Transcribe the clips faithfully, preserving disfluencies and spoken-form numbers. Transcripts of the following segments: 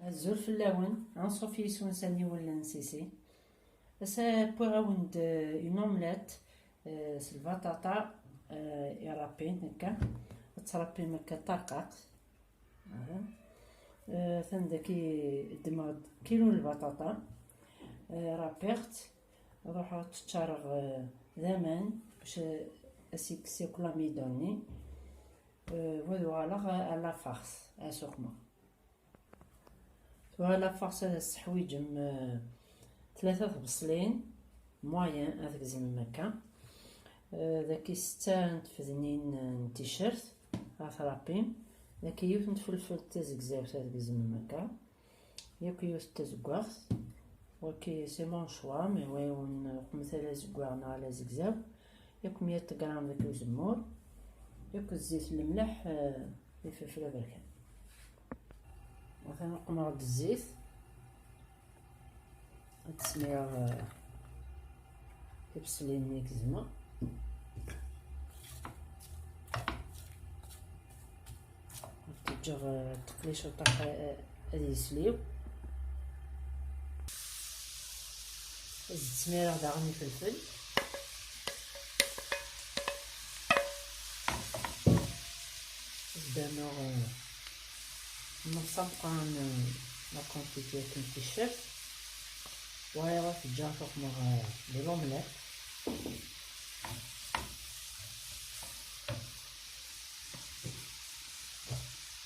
Azul fell-awen, anṣuf yis-wen s aniwel n Sisi. Ass-a, wwiɣ-awen-d, euh, une omelette, euh, s lbaṭaṭa, euh, irapin akka. Ad tṛappim akka ṭaqaq. Aha. Euh, atan daki ddmeɣ-d kilu n lbaṭaṭa. Euh, rappiɣ-tt, ruḥeɣ tt-ččareɣ, euh, d aman, bac, euh, as-ikkes akk l'amidon-nni. Euh, wa d uɣaleɣ à la farce, ad suqmeɣ. Tura la farce ad as-teḥwiǧem, euh, tlata tbeṣlin, moyen ad tgezmem akka. Euh, daki setta n tfednin n ticcert, ad tṛappim. Daki yiwet n tfelfelt tazegzawt ad tgezmem akka. Yakk yiwet n tazeggaɣt. Waki c'est mon choix, mais wa yiwen uqmet ala azeggaɣ neɣ ala azegzaw. Yakk mya gram deg uzemmur. Yakk zzit, lemleḥ, euh, d ifelfel aberkan. Atan uqmeɣ-d zzit. Ad d-smireɣ, euh, tibṣelin-nni i gezmeɣ. Ad t-ǧǧeɣ, euh, teqli ciṭuḥ, euh, ad yesliw. Ad d-smireɣ daɣen ifelfel. Ad d-rnuɣ, euh, nneṣ ameqqran, euh, la quantité akken ticcert. Wayeḍ ad t-ǧǧeɣ ad t-uqmeɣ, euh, d l'omelette.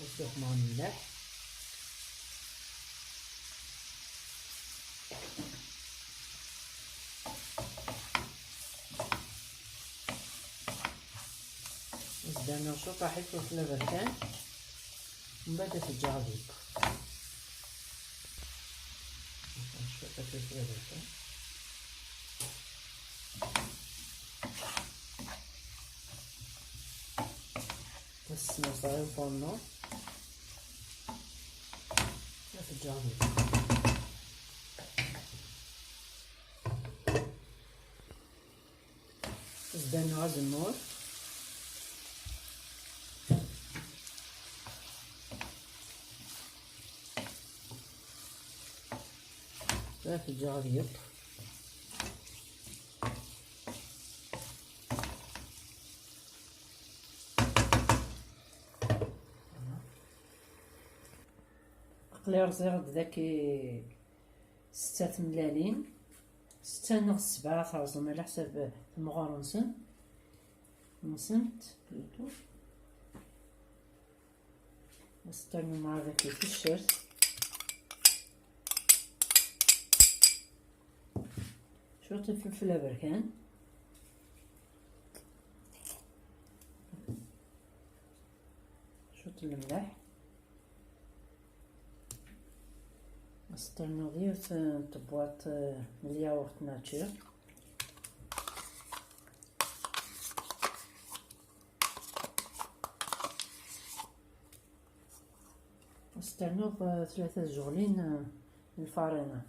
Ad t-uqmeɣ mliḥ. Ad s-d-rnuɣ ciṭuḥ ifelfel aberkan, mbeɛd ad t-ǧǧeɣ ad yekk. Ciṭuḥ ifelfel aberkan. Ad s-snuẓeɣ i ufarnu. Ad t-ǧǧeɣ ad yekk. Ad s-d-rnuɣ azemmur. Ad t-ǧǧeɣ ad yeṭṭef. Aql-i rẓiɣ-d daki setta tmellalin, setta neɣ sebɛa, terẓem ala ḥsab temɣer-nsen, nsent, plutôt. Ad s-ternu mɛa daki ticcert. Cwiṭ ifelfel aberkan. Cwiṭ n lemleḥ. Ad s-ternuḍ yiwet n tebwaṭ, eh, n lyawurt nature. Ad s-ternuḍ, eh, tlata tzuɣlin, eh, n lfarina.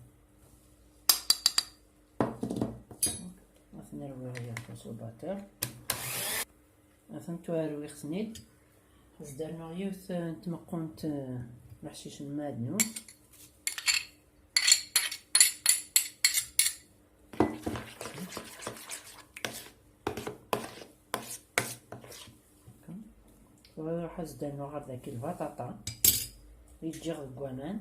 Ad ten-rwiɣ ya consommateur. Ad tent-tura rwiɣ-ten-id. Ad s-d-rnuɣ yiwet, eh, n tmeqqunt, eh, n leḥcic n lmaɛdnus. Ruḥ ad s-d-rnuɣ ɣer dagi lbaṭaṭa i ǧǧiɣ deg waman.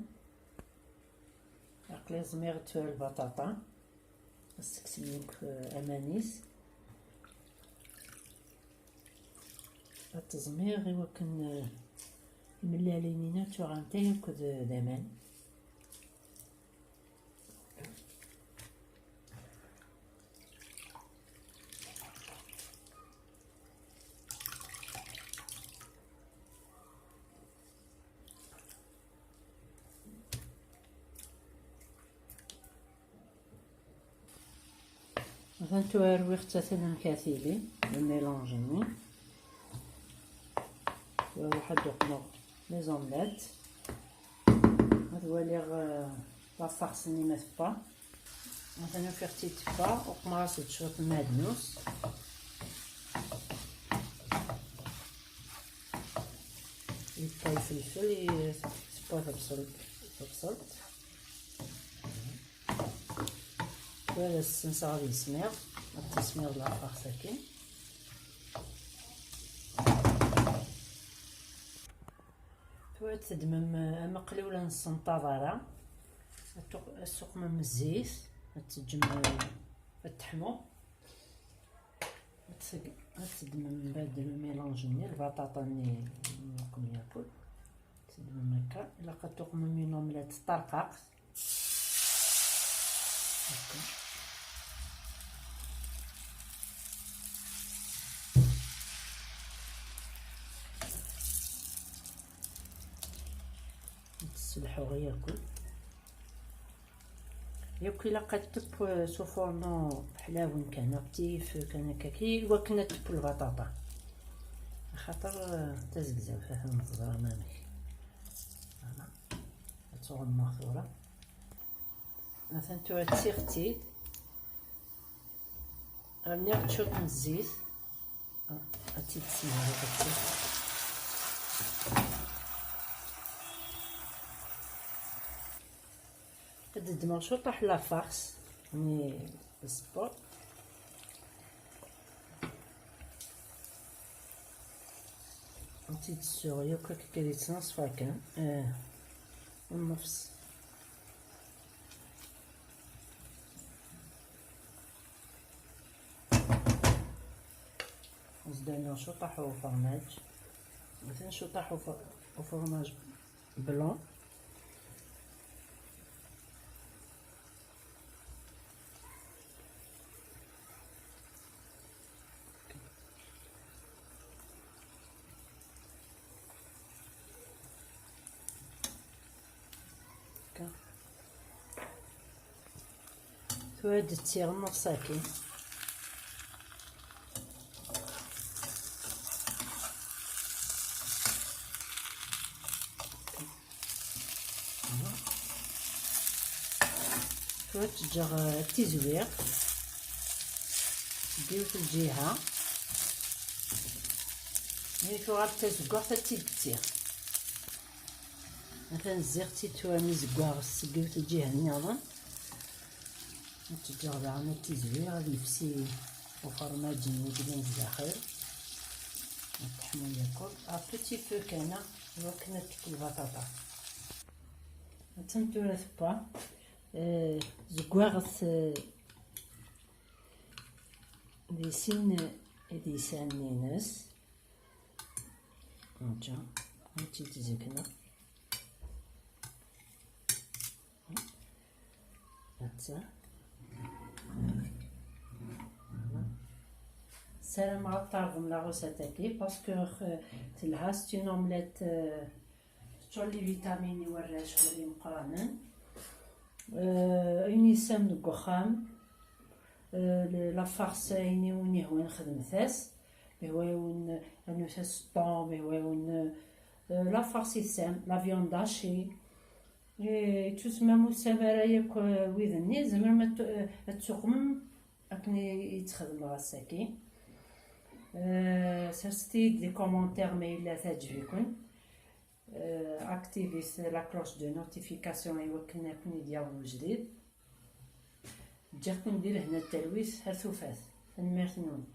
Aql-i ẓmiɣ-d tura lbaṭaṭa. Ad s-teksem yakk, eh, aman-is. Ad teẓmiɣ i wakken, eh, timellalin-ina ttuɣant akk d, d aman. Atan tura rwiɣ-tt atan amek ara tili, le mélange-nni. Tura ruḥ ad d-uqmeɣ les omelettes. Ad waliɣ, eh, la farce-nni ma teffeɣ. Atan ufiɣ-tt-id teffeɣ, uqmeɣ-as-d cwiṭ n lmeɛdnus. Yewwa ifelfel, i-, tewwa tebṣelt. Tebṣelt. Tura ad senseɣ ad yismiḍ. Ad tismiḍ la farce-agi. Tura ad teddmem, eh, amaqli ur nessenṭaḍ ara. Ad tuq-, ad tessuqmem zzit. Ad teǧǧem, eh, ad teḥmu. Ad teg-, ad teddmem mbeɛd le mélange-nni, lbaṭaṭa-nni n uqemyaṭ. Teddmem akka. Ilaq ad tuqmem une omelette ṭarqaqt. Akka. Ad tesselḥu yakk. Yakk ilaq ad tepp s uforno ḥlawen kan, actif kan akka, ki wakken ad tepp lbaṭaṭa. Axaṭer, eh, d tazegzawt, atan teẓram amek. Voilà. Ad tt-uɣemmeɣ tura. Atan tura ttiɣ-tt-id. Rniɣ-d cwiṭ n zzit. Ah, ad tt-id-semmareɣ, ad tt-id. Ad d-ddmeɣ cwiṭaḥ la farce, ni sport. Ad tt-id-ssuɣ yakk akka di ttnaṣfa kan. Eh, nnefs. Ad s-d-rnuɣ cwiṭaḥ ufermaj. Atan cwiṭaḥ ufer-, ufermaj blanc. Tura ad d-ttiɣ nnefs-agi. Tura ad tt-ǧǧeɣ, eh, ad tizwiɣ seg yiwet lǧiha. Mi tuɣal d tazeggaɣt ad tt-id-ttiɣ. Atan zziɣ-tt-id tura mi zeggaɣ seg yiwet lǧiha nniḍen. Ad tt-ǧǧeɣ daɣen ad tizwiɣ, ad yefsi ufermaj-nni yellan zdaxel. Ad teḥmu yakk. À petit feu kan, iwakken ad tekk lbaṭaṭa. Attan tura tewwa. Eh, zeggaɣ-tt, eh, di sin ideysan-ines. Aǧa, ad tt-id-zegneɣ. Atta. Ssarameɣ ad terḍem la recette-agi, parce que, euh, telha, c'est une omelette, euh, teččur les vitamines i warrac wala imeqqranen. Euh, ayen yessan deg uxxam, euh, le-, la farce, ayen i wen-yehwan xedmet-as, ma yehwa-wen, euh, rnut-as thon, ma yehwa-wen, euh, la farce i tesɛam, la viande hachée. Eh, ur tusmam, ur tesɛam ara yakk, eh, wid-nni, tzemrem ad t-, eh, ad tuqmem akken i, i tt-xedmeɣ ass-agi. Eh, serset-iyi-d les commentaires ma yella teɛǧeb-iken. Eh, activit la cloche de notification i wakken ad ken-id-yaweḍ wejdid. Ǧǧiɣ-ken di lehna d talwit, ar tufat. Tanemmirt-nwen.